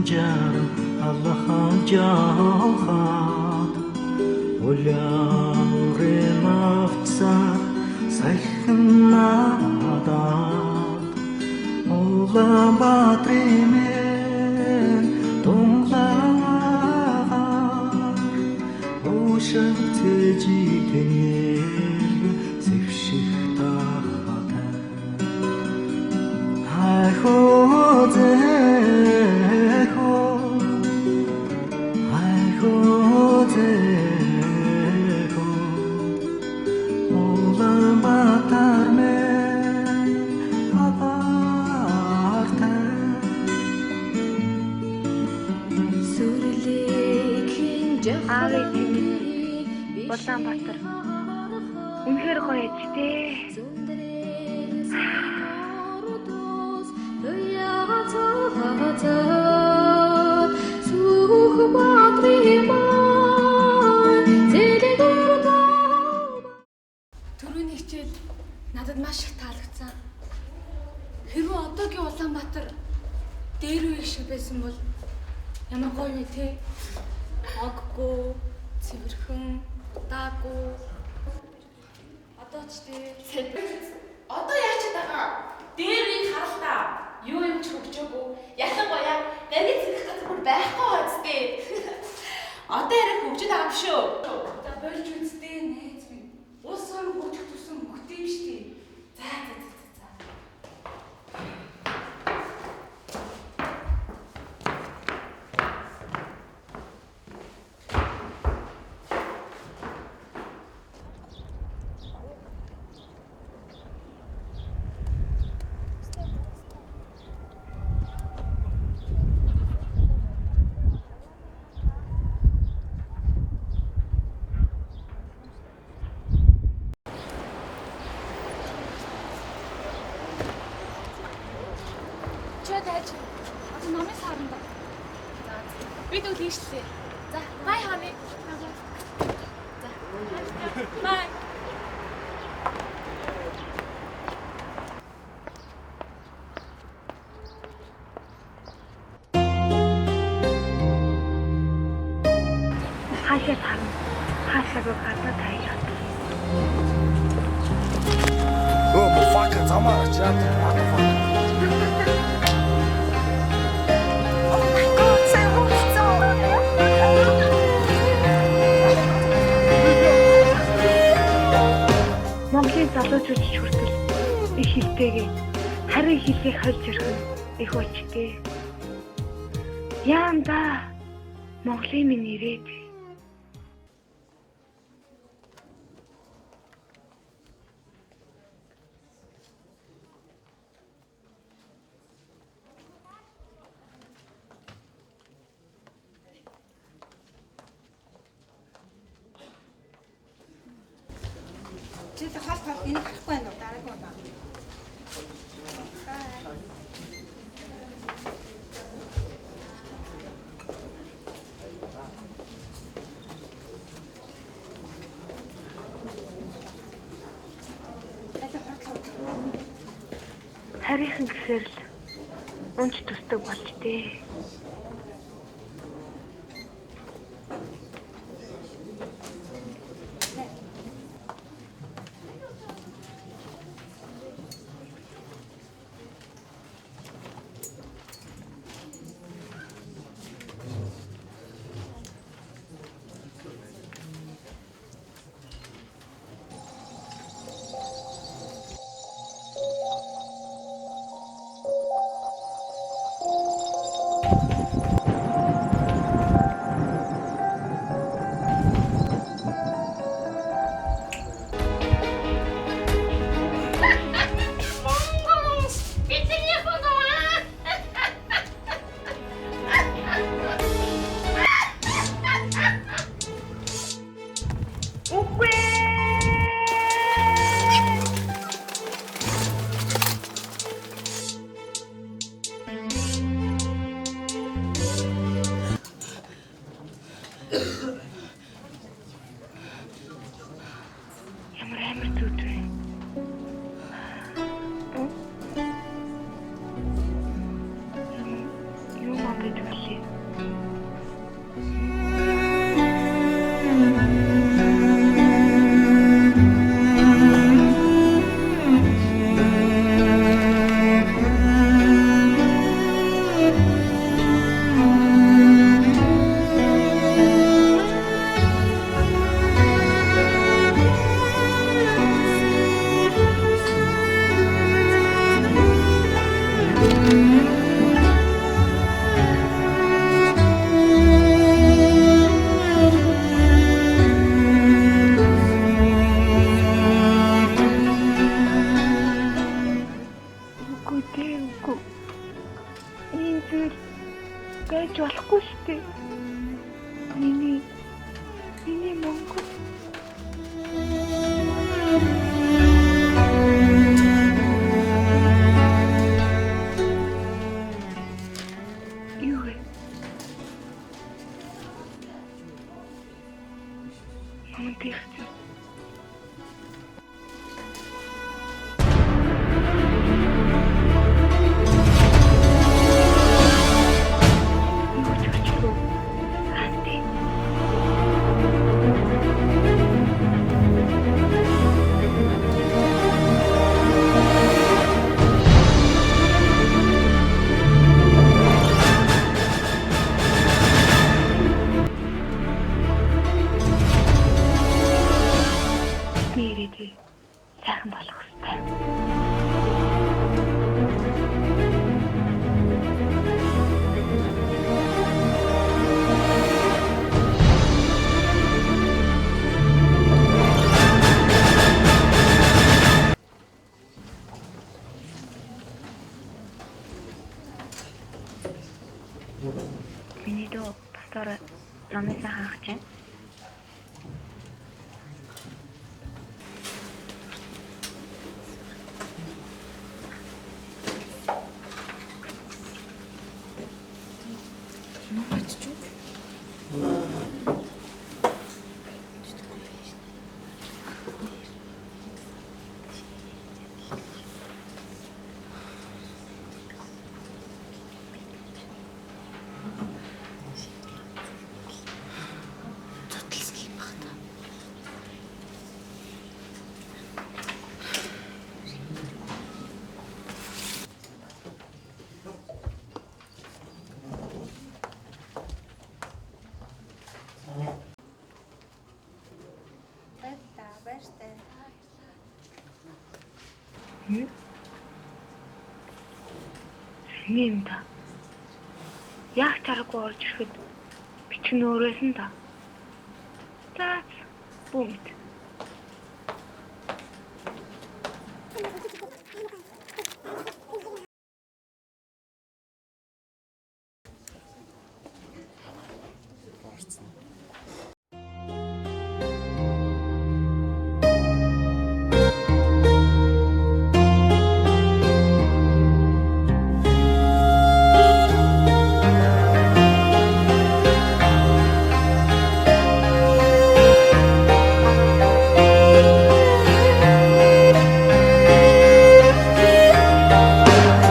жаран алахан жаалхад улаурын авцаа салхин надад Улаанбаатарын минь тунгалаар уушиг цэжигээр сэвших тахатай хайхоо зэхоо хайхоо зэхоо Улаанбаатар минь хаваартай. Аавыг тэнэг Улаанбаатар үнэхээр гоё аж тээ. Түрүүний хичээл надад маш их таалагдсан. Хэрвээ одоогийн Улаанбаатар дээр үеих шиг байсан бол ямар гоё вэ те? Оггүй, цэвэрхэн, даагүй. Одоо ч те. Одоо яач байгаа? Дээр үеийг харал та. Юу юм ч хөгжөөгүй. Ялангуяа дариг зэгэх газар бүр байхгүй гоц тээ. Одоо арай хөгжөд байгаа юм шүү. За болж үсттэй найз минь. Улс орон хөгжих тусам хөгтэй юм шүү дээ. За за за за за. Чи дайж. Одоо номын саранда. За би тэгвэл ийшлээ. За бай хами. За. Бай. Хаашаа тарна. Хаашаагүй гадаа таяад. Өө motherfucker замаар ачаад what the fuck. Oh my god, сайн болцсон. Монголын залуучууд ч хүртэл их хилтэйгээ харин хилийг хольж ирэх нь их болчтэй. Яам да Монголын минь ирээд. Чи хол хол энийг харахгүй байна уу? Дараагийн удаа. Харийнхан гэсээр л унц төсдөг болчтэй. Байдаг лээ. Үгүй дээ, үгүй. Ийм зүйл байж болохгүй шүү дээ. Миний Монгол. Юу вэ? Мамд ихсэн. Юу ч өчлөө. Анти. Бидний ирээдүй сайхан болох ёстой. Миний дүү пастор номын сайхан хангаж байна. Ном ачиж юу? Зутлсан юм баг та. Баярлалаа, баяртай. Сэний юм да. Яг чаргагүй орж ирэхэд бичих нь өөрөөсөн да. За бүүмт.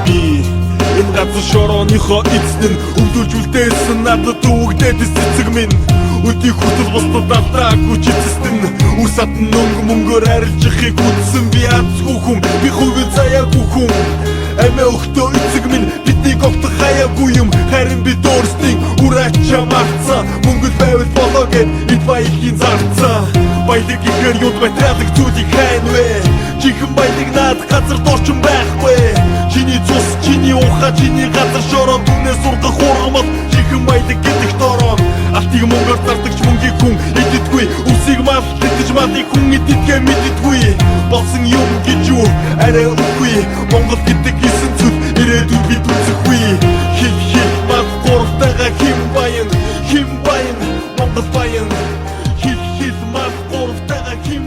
Би энэ газар шорооныхоо эзэн нь өвдөлж үлдээсэн надад өвгдээд эцэг минь өдийг хүртэл бусдад алдаагүй ч эцэст нь үр садан өнгө мөнгөөр арилжихыг үзсэн. Би азгүй хүн, би хувийн заяагүй хүн, амиа өгтөө эцэг минь биднийг огтох хаяагүй юм, харин бид өөрсдийн үр ачаа мартсан. Мөнгө л байвал болоо гэд эд баялагийг зарцсан. Баялаг гэхээр юунд материалыг зүйлийг хайна вэ? Жинхэнэ баялаг наад газар дорчин байхгүй. Чиний цус, чиний ухаан, чиний газар шороо, түүнээс ургах ургамал жинхэнэ баялаг гэдэг дороо. Алтыг мөнгөөр зардагч мөнгийг хүн иддэггүй, үсийг мал идэж малыг хүн иддгээ мэддэггүй. Болсон юм гэж юу арай үгүй. Монгол гэдэг эсэн зүйл ирээдүйд бид үзэхгүй. Хил хил мал гуравтайгаа хэн баян, хэн баян, Монгол баян. Хил хил мал гуравтайгаа хэн